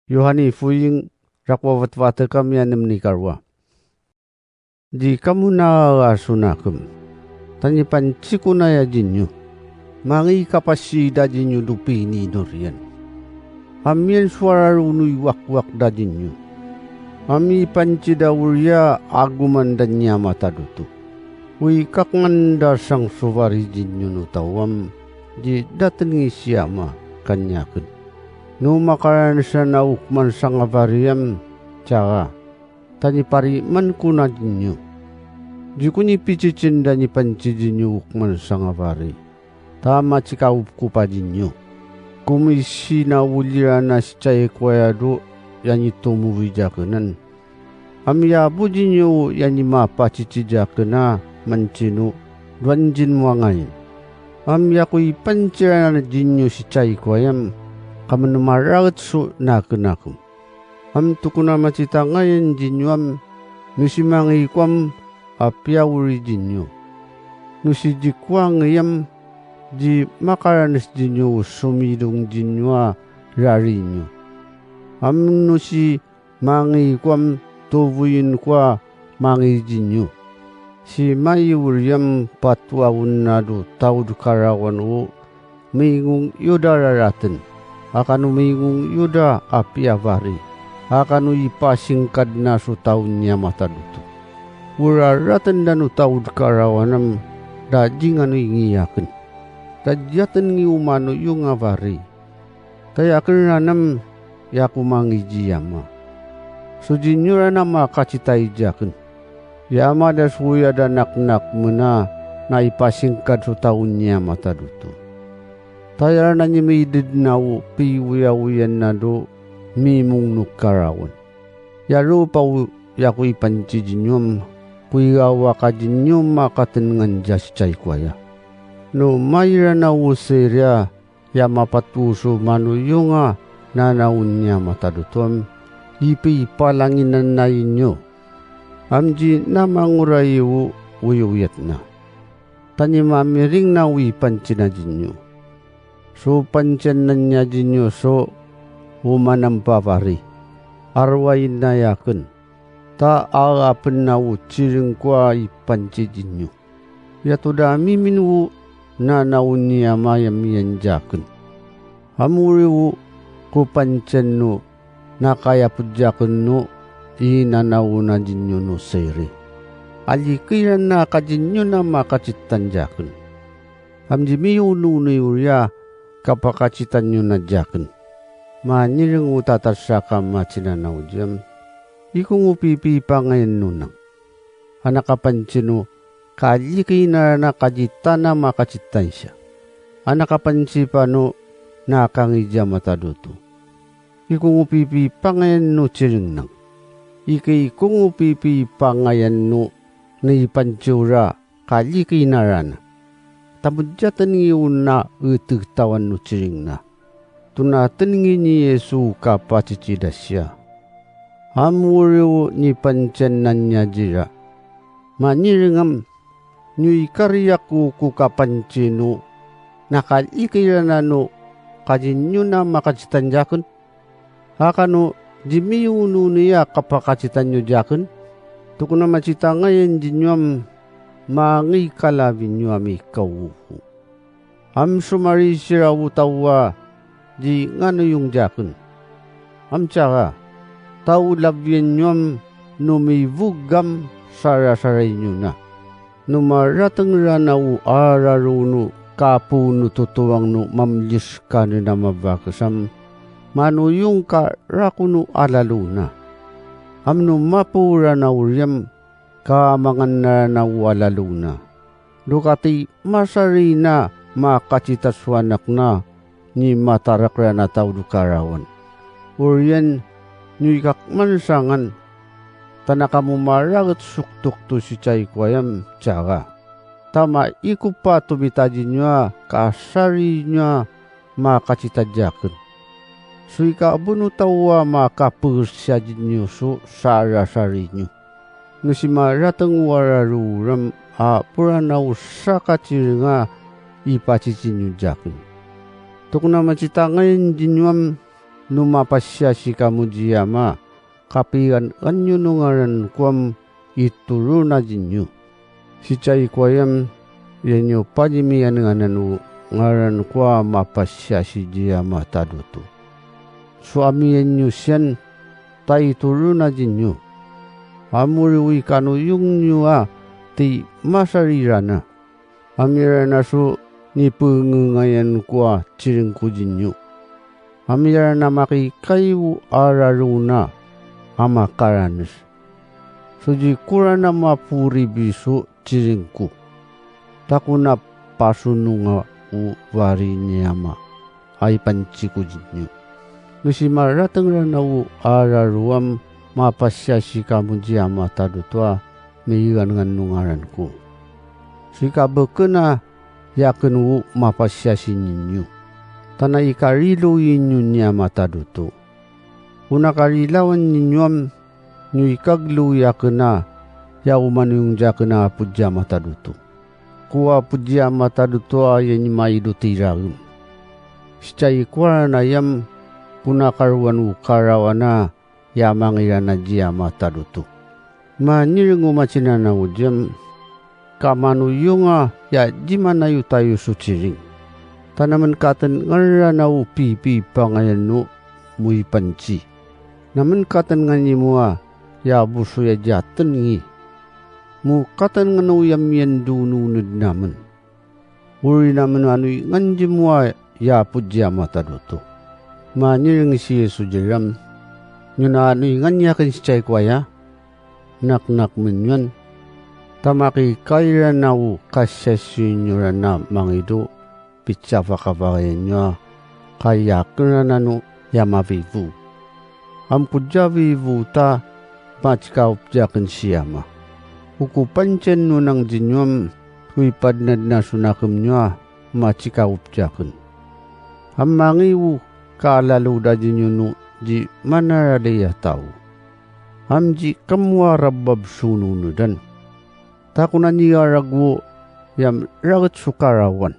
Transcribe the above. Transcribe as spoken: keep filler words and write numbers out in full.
Yohani Fuing, rakwa watwata kami anem ni karwa. Di kamu na asunakam. Tani panchikunaya jinyu. Mangi kapasi da jinyu dupi ni dorian. Amian suara runu iwak-wak da jinyu. Ami panchi da uria aguman da nyamata dutu. Wi kakngan da sang suwari jinyu nu tawam, di daten ngi siyama kanyaken. Nu makaran sana ukman sangabariam, cara. Tani pari man kuna jinyu. Jikuni picicin dani panci jinyu ukman sangabari. Tama cikaup kupa jinyu. Kumisi na ulira na sicai kwaya du yani tumu wijakenan. Ami abu jinyu yani mapa cici jakena mancinu duan jin muangain. Ami aku ipancirana jinyu sicai kwayam kamen maraget su nakenakum. Am tukuna macitangayan jinyuam, nusi mangi kwam apia uri jinyu. Nusi jikwa ngeyam, ji makaranes jinyu sumidung jinyua rarinyu. Am nusi mangi kwam tuwuyin kwa mangi jinyu. Si mai uriam patwa unadu taud karawan u mingung yuda raraten. Akanu mingung yuda api avari. Akanu ipasingkad nasu taun nyamata dutu. Uraraten danu taud karawanam dajing anu ingiyaken. Dajaten ngi umanu yung avari. Tayaken ranam yaku mangi jiyama. Sujinyu ranam akacitai jaken. Yama da suya da naknak mena na ipasingkad su taun nyamata dutu. Tayar na nyimidid nau piwuya-wuyan nadu mimung nu karawan. Yaru pau yaku ipanci jinyum kuigawa ka jinyum makaten ngan jasicai kwaya. Nu maira nau seria ya mapatusu manuyunga nanaun nyamata dutum ipi ipalanginan na inyu. Amji na mangura iwu uyuyatna. Tani mamiring na wi pancina jinyu. Su pancinan nya jinyu su umanam pavari. Arwa inayaken. Ta aapin na wu ciring kwa ipanci jinyu. Yatu da mimin wu na na uni amayam yanjaken. Amuri wu ku pancian nu na kaya pujaken nu ina na wu na jinyu nu seri. Aliki na ka jinyu na makacitan jaken. Amji miyu nu ni uria kapakacitan nyu na jaken. Manyiring wu tatasaka macina na ujam. Iku ngu pipi pangayan nunang. Anak kapancinu kaliki na na kajitana makacitan siya. Anak kapanci panu na kangija mata dutu. Iku ngu pipi pangayan nu ciring nang. Iki iku ngu pipi pangayan nu ni pancura kaliki na rana. Tamujatan ngi una utuk tawan nu ciring na. Tunaten ngi ni Yesu kapacicida siya. Amuriwu ni pancian nanya jira. Manyiringam nyui kariyaku ku kapancinu na kaliki rana nu kajinyu na makacitan jaken. Akanu jimiyu nu niya kapakacitan nyu jaken. Tukuna macitangayan jinyuam mangi kalawi nyuami kawuhu. Am sumari sira wu tawwa ji nganuyung jaken. Am cara tau lawian nyuam numi wugam sara-sara inyuna. Numa rateng rana wu ara runu kapu nu tutuwang nu mamlis kanu na mabakesam. Manuyung ka rakunu alaluna. Am numa pu rana uriam kamangan na rana wu alaluna. Dukati masari na makacitas wanak na ni matarak rana tau dukarawan. Urian nyui kakman sangan tanaka mumaraget suktuk tu sicai kwayam cara. Tama iku patu mitaji nyua kasari nyua makacita jaken. Suika bunu tawa makapur siaji nyu su sara sari nyu. Nusi marateng wara ruram a purana usaka ciringa ipacici nyu jaken. Tukna macitangain jinyuam nu mapasiasi kamu jiyama, kapigan'ganyu nu ngaran kuam i turu na jinyu. Si caay kwa yam, ya nyu pajimigan'ganan u ngaran kwa mapasiasi jiyama tadutu. Su amiyan nyu siyan, ta i turu na jinyu. Amuri u i kanuyung nyu a ti masarira na. Amirana su nipungungayan kwa ciringku jinyu. Amirana makikay u araru na amakaranis. Suji kurana mapuribi su ciringku. Ta kuna pasununga u vari niyama. Ay panciku jinyu. Nusi maratangrana u araru am mapasiasi kamu jiyama tadutu a migan'gan nu ngaran ku. Sika bukuna yakun u mapasiasi ninyu. Tana i karilu inyu niyama tadutu. Una karilawan ninyu am nyu i kaglu yakun a ya umanuyung jakun a pujiyama tadutu. Kuwa pujiyama tadutu a ya nyu maidu tiragun. Si caay kwa na yam kuna karuan u karawana ya mangirana jiyama tadutu. Manyiring u macinana u jiyam, kamanuyunga ya jimana yu tayu su ciring. Tana man katangarana u pipi pangayan nu mu i panci. Na man katanganyi mu a ya busu ya jatun ngi. Mu katangan u yam yan dunu nud naman. Uri naman anuyngan jimu a ya pujiyama tadutu. Manyiring si Yesu jiram. Nyu na anuyngan yakun si caay kwa ya. Naknak minyuan. Ta makikayrana u kasasinyurana mangidu. Pitsapakapakayan nyu a. Kayakunrana nu ya mapipu. Am kujapipu ta macikaup jakun siyama. Uku panciyan nu nang jinyu am kuy padnad na sunakum nyu a macikaup jakun. Am mangi u kalalu da jinyu nu ji manarali ya tau. Am ji kamwa rabab sunu nu dan. Ta kuna nyi arag u yam ragat sukarawan.